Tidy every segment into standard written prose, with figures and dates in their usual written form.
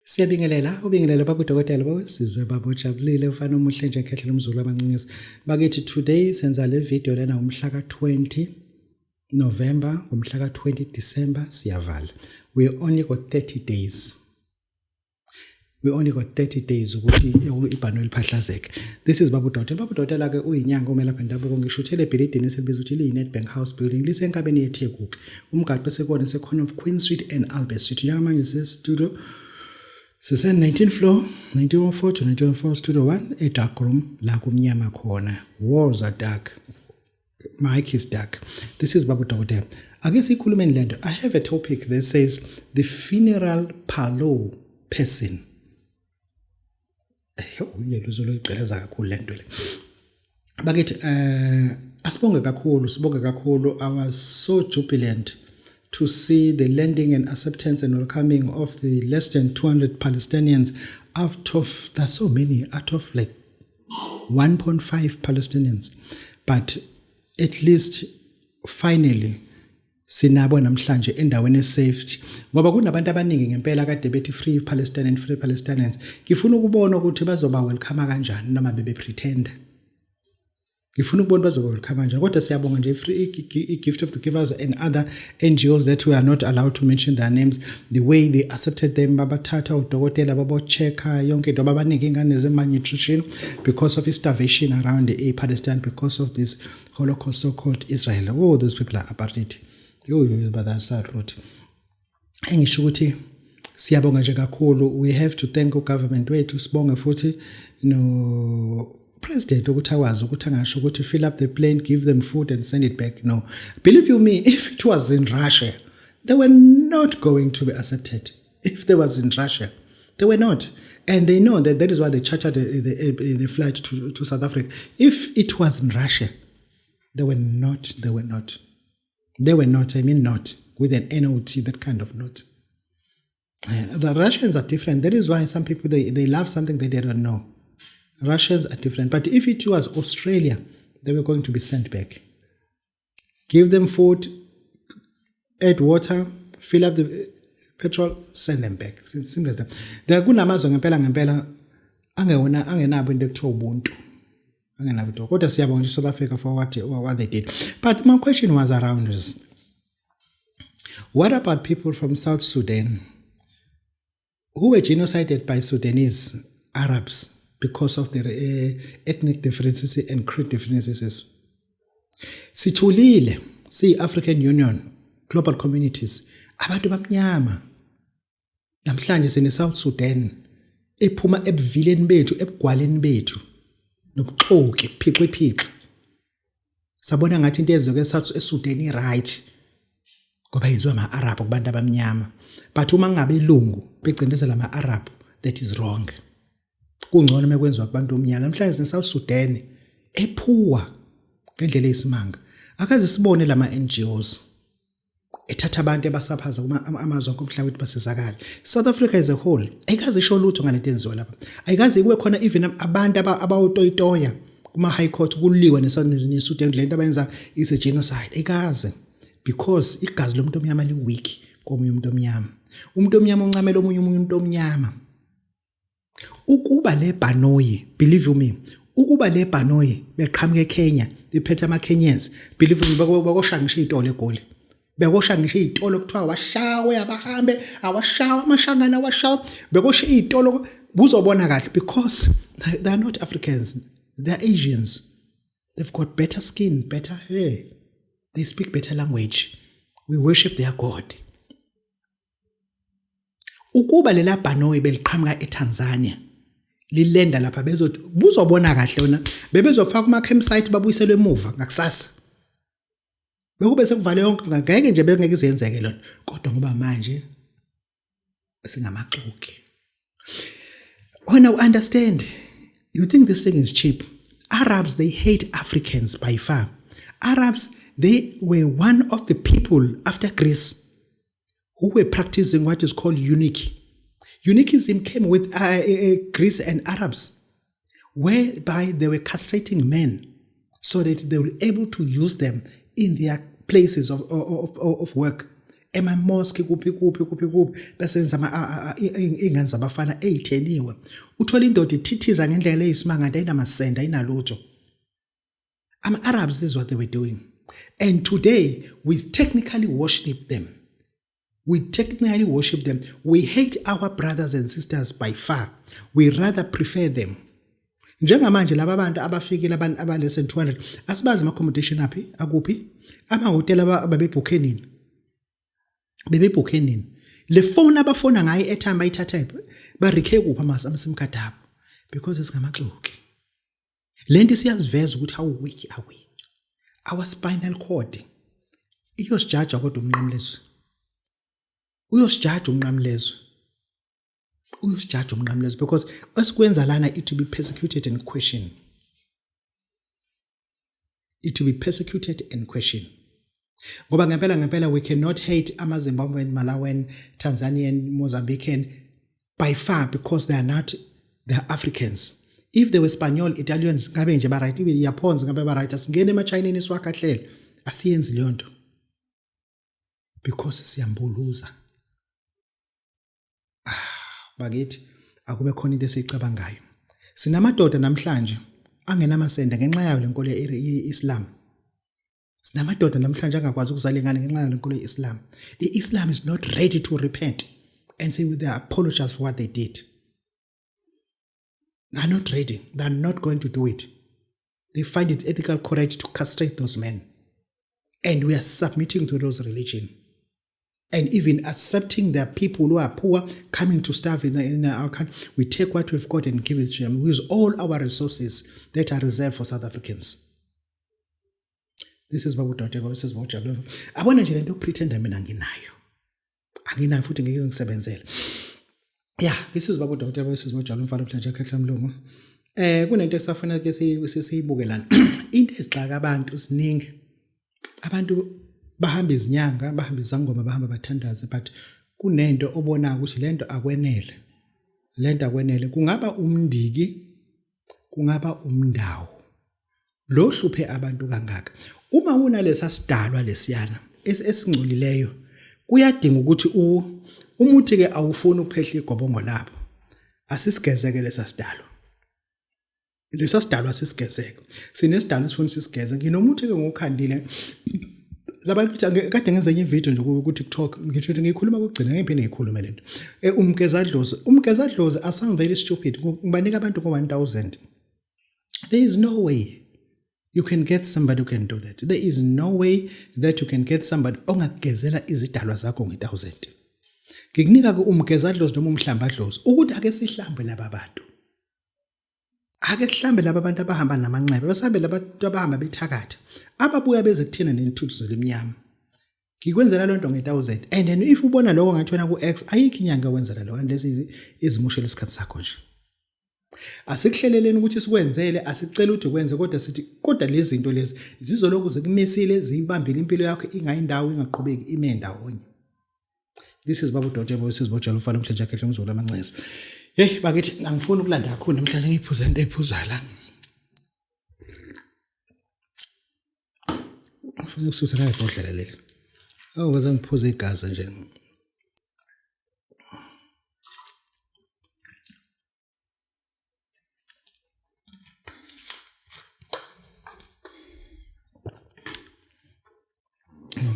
Siyabingelela, ubingelele baba udokotela bawesizwe baba ujabulile ufana omuhle nje khehla lomzulu amancingisi. Bakithi, today senza le video lena umhla ka-20 November, ngomhla ka-20 December siyavala. We only got 30 days. We only got 30 days ukuthi ibhanoyi liphahlazeke. This is Baba Udokotela. Baba Udokotela ke uyinyanga omelaphi wendabuko, ngishuthele ebhilidini esilibiza ukuthi liyi-Nedbank House Building, lisenkabeni yeTheku-ke. Umgaqo esekuwona secorner of Queen Street and Albert Street. Njengamanje sise-studio sise-19 floor, 1904 to 1904, studio 1, e-dark room la kumnyama khona. Walls are dark. Mic is dark. This is Babu Dokotela. Ake sikhulumeni lento. I have a topic that says the funeral parlor person. Yo, uyeluzolo igqileza kakhulu lento le. Bakithi, asibonge kakhulu, sibonge kakhulu. I was so jubilant to see the landing and acceptance and welcoming of the less than 200 Palestinians out of, there's so many, out of like 1.5 Palestinians. But at least finally sinabo namhlanje endaweni esafety, ngoba kunabantu abaningi ngempela kade bethi free Palestine and free Palestinians. Ngifuna ukubona ukuthi bazoba welcome kanjani noma bebe pretend. Ngifuna ukubona bazoba welcome kanjani, kodwa siyabonga nje free Gift of the Givers and other NGOs that we are not allowed to mention their names, the way they accepted them, babathatha udokotela babo-check-a yonke into, babanika ingane ze-malnutrition because of starvation around a-Palestine because of this Holocaust so-called Israel. Oh, those people are apartheid. Yo yo, but that's rude. Engisho ukuthi siyabonga nje kakhulu. We have to thank ugovernment wethu, sibonge futhi no president ukuthi akwazi ukuthi angasho ukuthi fill up the plane, give them food and send it back. No, believe you me, if it was in Russia, they were not going to be accepted. If they was in Russia, they were not, and they know that. That is why they chartered the flight to South Africa. If it was in Russia, they were not, they were not, they were not, I mean, not with an not, that kind of not. The Russians are different. That is why some people, they love something that they don't know. Russians are different. But if it was Australia, they were going to be sent back. Give them food, add water, fill up the petrol, send them back. Simple as that. There kunamazwe ngempela ngempela angewona, angenabo into ekuthiwa ubuntu. Angenabo into. Kodwa siyabonga nje South Africa for what they did. But my question was around this. What about people from South Sudan who were genocided by Sudanese Arabs because of their ethnic differences and creed differences? Sithulile siyi-African Union, global communities, abantu bamnyama. Namhlanje sine South Sudan ephuma ebuvileni bethu, ebugwaleni bethu nobuxoki, phixi phixi. Sabona ngathi into eyenzeke eSouth eSudan i-right ngoba yenziwa ama-Arab kubantu abamnyama, but uma ngabelungu becindezela ama-Arab, that is wrong. Kungcono uma kwenziwa kubantu omnyama. Namhlanje sine-South Sudan ephuwa ngendlela eyisimanga. Akaze sibone lama NGOs ethatha abantu ebasaphaza kuma amazwe onke omhlaba ukuthi basizakale. South Africa as a whole ayikaze isho lutho ngalento enziwa lapha. Ayikaze kube khona even abantu abawutoyitoya kuma high court kuliwe neSudan, lento abayenza is a genocide. Ayikaze, because igazi lomuntu omnyama li weak komunye umuntu omnyama. Umuntu omnyama uncamela omunye umuntu omnyama. Ukuba le bhanoyi, believe you me, ukuba le bhanoyi beqhamuka eKenya iphethe ama Kenyans, believe me, bakosha ngisho izitolo eGoli, bekosha ngisho izitolo kuthiwa awashawe, abahambe, awashawe amashangana, awashawe, bekosha izitolo, buzobona kahle, because they are not Africans, they are Asians. They've got better skin, better hair, they speak better language, we worship their god. Ukuba lela bhanoyi beliqhamuka eTanzania lilenda lapha, bezothi buzobona kahle wona, bebezofaka kuma campsite, babuyiselwe emuva ngakusasa, bekube sekuvale yonke, ngeke nje, bengeke izenzeke lona. Kodwa ngoba manje singamaxoki wena, understand, you think this thing is cheap. Arabs, they hate Africans by far. Arabs, they were one of the people after Greece who were practicing what is called eunuch. Eunuchism came with Greece and Arabs, whereby they were castrating men so that they were able to use them in their places of work. Ema-mosque kuphi kuphi kuphi kuphi besebenzisa iy'ngane zabafana ey'theniwe. Uthola indoda ithithiza ngendlela eyisimanga nto ayinamasende ayinalutho. Ama-Arabs, this is what they were doing. And today, we technically worship them. We technically worship them. We hate our brothers and sisters by far. We rather prefer them. Njengamanje laba bantu abafikile aba less than 200 asibazi ama accommodation aphi akuphi amahhotela ababebhukhe nini bebebhukhe nini le phone abafona ngayo airtime bayithatha ba recare kuphi ama sim card abo because singamaxoki. Lento isiyaziveza ukuthi how weak are we. Our spinal cord iyosijaja kodwa umnqamlezo. Uyosijaja umnqamlezo. Uyosijaja umnqamlezo because esikwenza lana it to be persecuted and questioned. It to be persecuted and questioned. Ngoba ngempela ngempela we cannot hate ama-Zimbabwean, Malawian, Tanzanian, Mozambican by far because they are not they are Africans. If they were Spanish, Italians ngabe nje ba right, even Japons ngabe ba right. Asingene emaChineni siwakhahlele. Asiyenzi leyo nto. Because siyambuluza. Ah, bakithi akube khona into esiyicabangayo. Sinamadoda namhlanje angenamasende ngenxa yayo lenkolo ye-Islam. Sinamadoda namhlanje angakwazi ukuzala ingane ngenxa yale nkolo ye-Islam. I-Islam is not ready to repent and say they apologize for what they did. They are not ready. They are not going to do it. They find it ethical correct to castrate those men. And we are submitting to those religion. And even accepting their people who are poor coming to starve in our country. We take what we've got and give it to them. We use all our resources that are reserved for South Africans. This is Babu Dotebo, this is Babu Jabulova. Abona nje lento pretender mina nginayo. Anginayo futhi ngeke ngisebenzele. Yeah, this is Babu Dotebo, this is Babu Jabulova mfana mhlanje khehla mlungu. Eh kunento esafuna ke siyibuke lana. Into ezixaka abantu ziningi. Abantu bahamba izinyanga, bahamba izangoma, bahamba bathandaze but kunento obona ukuthi lento akwenele. Lento akwenele kungaba umndiki kungaba umndawo. Lo hluphe abantu kangaka. Uma unalesa sidalwa lesiyana esingcolileyo kuyadinga ukuthi u umuthi ke awufuni ukuphehla igobongo labo. Asisigezeke lesa sidalwa. Lesa sidalwa sisigezeke. Sinesidalwa esifuna sisigeze. Nginomuthi ke ngokhandile laba kade ngenze enye ivideo nje ku TikTok ngisho ukuthi ngikhuluma kokugcina ngiphinde ngikhulume lento. Eh umgezadlozi, umgezadlozi I sound very stupid. Ngibanika abantu ngo 1000. There is no way you can get somebody who can do that. There is no way that you can get somebody ongakugezela izidalwa zakho nge-1000. Ngikunika ke umgezadlozi noma umhlambadlozi ukuthi ake sihlambe laba bantu. Ake sihlambe laba bantu abahamba namanxeba, basambe laba bantu abahamba bethakatha, ababuya beze kuthina nenthuthu zelimnyama. Ngikwenzela lonto nge-1000 and then if ubona lokho ngathi wena ku-X ayikho inyanga okwenzela lokho lezi izimoshela isikhathi sakho nje. Asikuhleleleni ukuthi sikwenzele, asicela ukuthi kwenze kodwa sithi kodwa lezi zinto lezi zizolokhu zikumisile ziyibambile impilo yakho ingayindawo ingaqhubeki ime ndawonye. This is Babu Dotebo, this is Bojalo Mfana umhlenje akhe umzulu amancese. Hey bakithi angifuni ukulanda kakhulu namhlanje ngiphuze into ephuzwayo la. Ngifuna ukususa la ibhodlela leli. Awu baze ngiphuze igazi nje.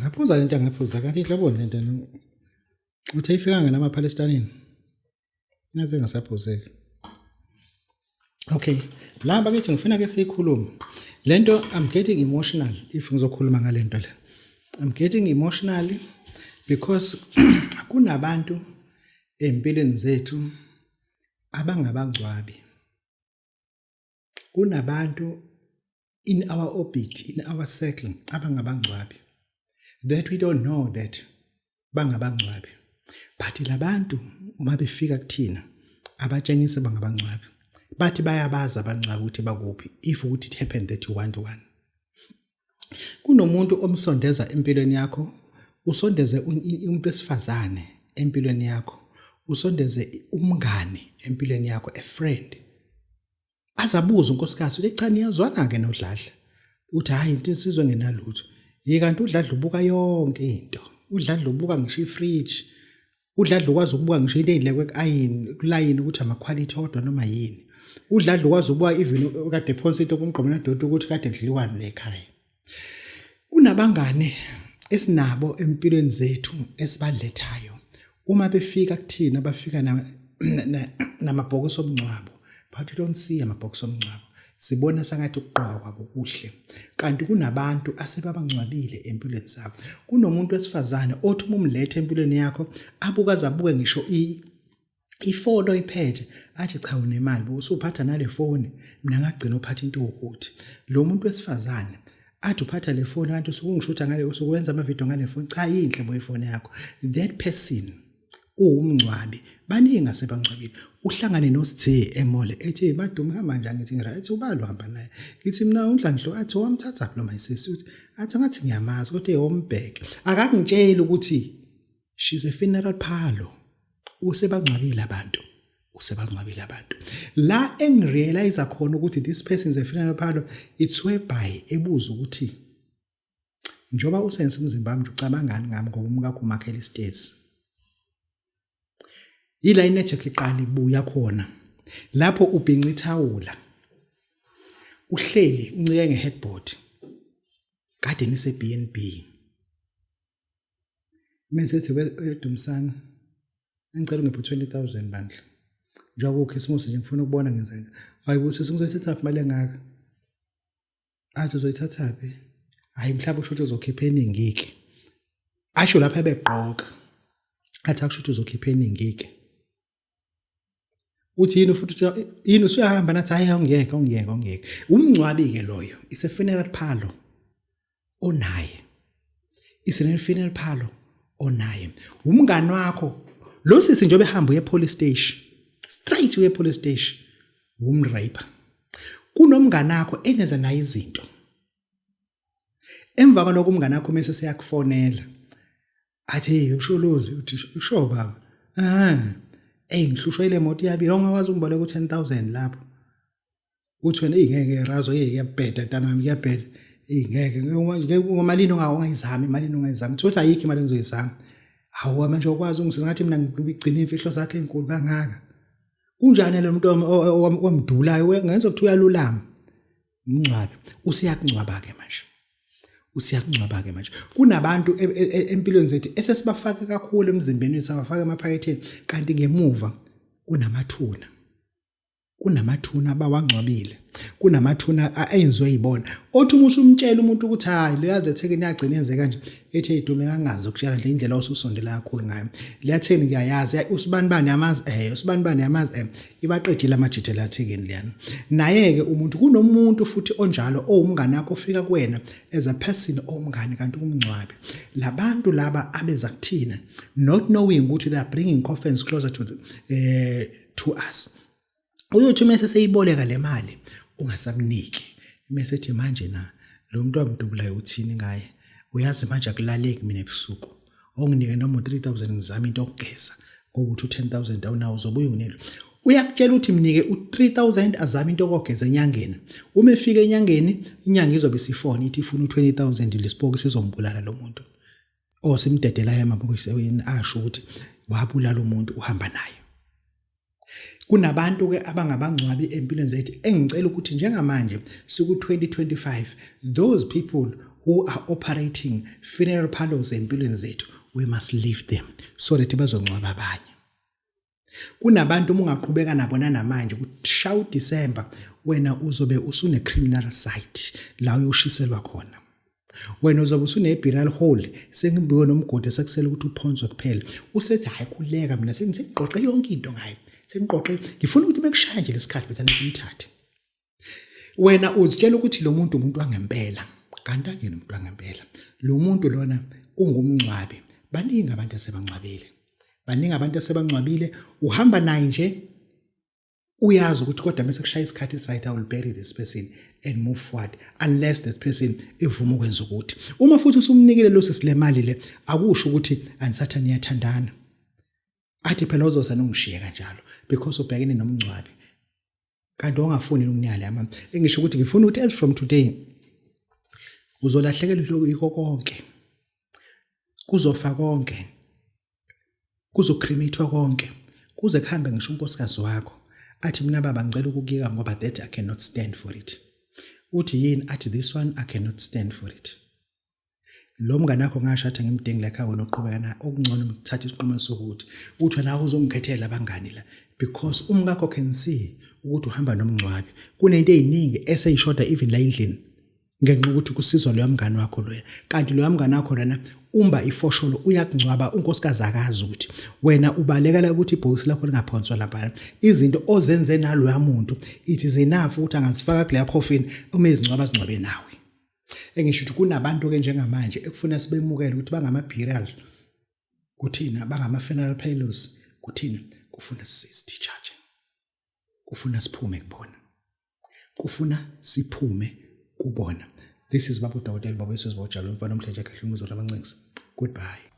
Ngaphuza lento angaphuza kanti inhloboni lento uthi ayifikanga namaPalestinian. Ngaze ngasaphuzeki. Okay, la bakithi ngifuna ke siyikhulume. Lento I'm getting emotional if ngizokhuluma ngalento le. I'm getting emotional because kunabantu empilweni zethu abangabangcwabi. Kunabantu in our orbit, in our circle abangabangcwabi that we don't know that bangabangcwabi. But labantu uma befika kuthina abatshengise bangabangcwabi. Bathi bayabazi abangcwabi ukuthi bakuphi if ukuthi it happened that you want one. Kunomuntu omsondeza empilweni yakho, usondeze umuntu wesifazane empilweni yakho, usondeze umngani empilweni yakho, a friend. Azabuza unkosikazi ukuthi cha niyazwana ke noDladla. Uthi hayi into insizwe engenalutho. Yi kanti uDladla ubuka yonke into. UDladla ubuka ngisho ifridge. UDladla ukwazi ukubuka ngisho into eyilekwe kuayini kulayini ukuthi amakhwalithi odwa noma yini. UDladla ukwazi ukubuka even kade phonsa into kumgqomo nedoti ukuthi kade kudliwani le ekhaya. Kunabangane esinabo empilweni zethu esibalethayo. Uma befika kuthina bafika namabhokisi omngcwabo, but we don't see amabhokisi omngcwabo. Sibona sengathi ukugqoka kwabo kuhle, kanti kunabantu asebabangcwabile empilweni zabo. Kunomuntu wesifazane othi uma umletha empilweni yakho abuke aze abuke ngisho ifoni oyiphethe athi cha unemali bo usuphatha nale foni mina ngagcina uphatha into ukuthi lo muntu wesifazane athi uphatha le foni kanti usuke ungishutha ngale usuke wenza amavidiyo ngale foni cha yinhle bo ifoni yakho. That person uwumngcwabi, baningi asebangcwabile. Uhlangane noSithe emall ethi madume hamba njani, ngithi ngiright, ubani uhamba naye, ngithi mina uNhlanhla, athi wamthatha lo my sis, uthi athi ngathi ngiyamazi kodwa eyombheke akangitsheli ukuthi she's a funeral parlor, usebangcwabile abantu, usebangcwabile abantu. La engirealize khona ukuthi this person is a funeral parlor, it's whereby ebuza ukuthi njengoba usenza umzimba wami nje ucabangani ngami ngoba umkakho umakhela isitezi. Yila inetwork iqala ibuya khona lapho ubhinca ithawula uhleli uncike ngeheadboard kade nise B&B mese ethi weDumsani ngicela ungiphe 20000 bandla njengoba ukhisimusi nje ngifuna ukubona ngenza hayi busisi ngizoyithatha imali engaka. Athi uzoyithathaphi? Hayi mhlawumbe usho ukuthi uzokhipha eningi-ke. Asho lapha ebegqoka. Athi akusho ukuthi uzokhipha eningi-ke. Uthi yini futhi yini usuyahamba nathi hayi awungiyeke awungiyeke awungiyeke. Umngcwabi-ke loyo is a funeral parlor onaye. Is a funeral parlor onaye. Umngani wakho lo sisi njengoba ehamba uye police station. Straight uye police station. Wumrape. Kunomnganakho eneza naye izinto. Emva kwalokho umnganakho mese seyakufonela. Athi hey usholozi uthi usho baba. Ah, hey ngihlushwa ile moto iyabila ungakwazi ungiboleka u10000 lapho. Uthi wena ingeke razo hey kuyabheda ntana wami kuyabheda. Ingeke ngomalini ongayizami imalini ongayizami. Uthi ayikho imali engizoyizama. Hawu manje ukwazi ungisiza ngathi mina ngigcina imfihlo zakhe ezinkulu kangaka. Kunjani lo muntu owamdubulayo ngenza ukuthi uyalulama umngcwabi useyakungcwaba ke manje, useyakungcwaba ke manje. Kunabantu empilweni zethu esesibafake kakhulu emzimbeni wethu, sabafaka emaphaketheni, kanti ngemuva kunamathuna, kunamathuna abawangcwabile, kunamathuna enziwe yibona. Othi uma usumtshela umuntu ukuthi hayi leya lethekeni yagcina yenze kanje, ethi idume kangazi ukutshela nje indlela osusondela kakhulu ngayo leyathekeni ngiyayazi usibani bani yamazi usibani bani yamazi ibaqedile amajitha leyathekeni leyana. Naye ke umuntu kunomuntu futhi onjalo owumngane wakho ofika kuwena as a person owumngane kanti umngcwabi. Labantu laba abeza kuthina not knowing ukuthi they are bringing coffins closer to us. Uyothi uma seseyiboleka le mali ungasamniki, mese ethi manje na lo muntu wamdubulayo uthini ngaye, uyazi manje akulaleki mina ebusuku, onginike noma u-3000 ngizame into yokugeza ngoba uthi u-10000 awunawo uzobuya unginike. Uyakutshela ukuthi mnike u-3000 azame into yokugeza enyangeni. Uma efika enyangeni, inyanga izobe isifona ithi ifuna u-20000 lesipoki sizombulala lo muntu. Osimdedelayo emabokisini asho ukuthi wabulala umuntu uhamba naye. Kunabantu ke abangabangcwabi empilweni zethu engicela ukuthi njengamanje siku 2025, those people who are operating funeral parlors empilweni zethu, we must leave them so that bazongcwaba abanye. Kunabantu uma ungaqhubeka nabo namanje kushaya uDecember wena uzobe usune criminal site la uyoshiselwa khona. Wena uzobe usune-burial hole, sengimbiwe nomgodi sekusele ukuthi uphonswe kuphela. Usethi hhayi khuleka mina sengiqoqe yonke into ngayo. Sengiqoqe ngifuna ukuthi bekushaya nje lesikhathi bese simthathe. Wena uzitshela ukuthi lo muntu umuntu wangempela, kanti akuyena umuntu wangempela. Lo muntu lona ungumngcwabi. Baningi abantu asebangcwabile. Baningi abantu asebangcwabile, uhamba naye nje uyazi ukuthi kodwa mase kushaya isikhathi is right, I will bury this person and move forward unless that person evuma ukwenza ukuthi. Uma futhi usumnikile lo sisi le mali le, akusho ukuthi anisathani niyathandana. Athi phela uzoza nongishiye kanjalo because ubhekene nomngcwabi. Kanti ongafuni ukunika le mali. Engisho ukuthi ngifuna ukuthi as from today uzolahlekelwa yikho konke. Kuzofa konke. Kuzocrematwa konke. Kuze kuhambe ngisho unkosikazi wakho. Athi mina baba ngicela ukukuyeka ngoba that I cannot stand for it. Uthi yini athi this one I cannot stand for it. Lo mngane wakho ngasho athi angimdingi la ekhaya wena uqhubeka na okungcono ngithatha isinqumo sokuthi uthi wena uzongikhethela abangani la because umkakho can see ukuthi uhamba nomngcwabi kunento eziningi eseyishoda even la endlini ngenxa ukuthi kusizwa loya mngane wakho loya kanti loya mngane wakho lana umba ifosholo uyakungcwaba unkosikazi akazi ukuthi wena ubalekela ukuthi ibhokisi lakho lingaphonswa lapha izinto ozenze naloya muntu it is enough ukuthi angazifaka kuleya coffin uma izingcwaba zingcwabe nawe. Engisho ukuthi kunabantu ke njengamanje ekufuna sibemukele ukuthi bangama burial kuthina bangama funeral parlors kuthina kufuna sisi-charge kufuna siphume kubona kufuna siphume kubona. This is baba udokotela baba isizwe bojalo umfana omhle nje ekhehleni umzolo amancingisi. Goodbye.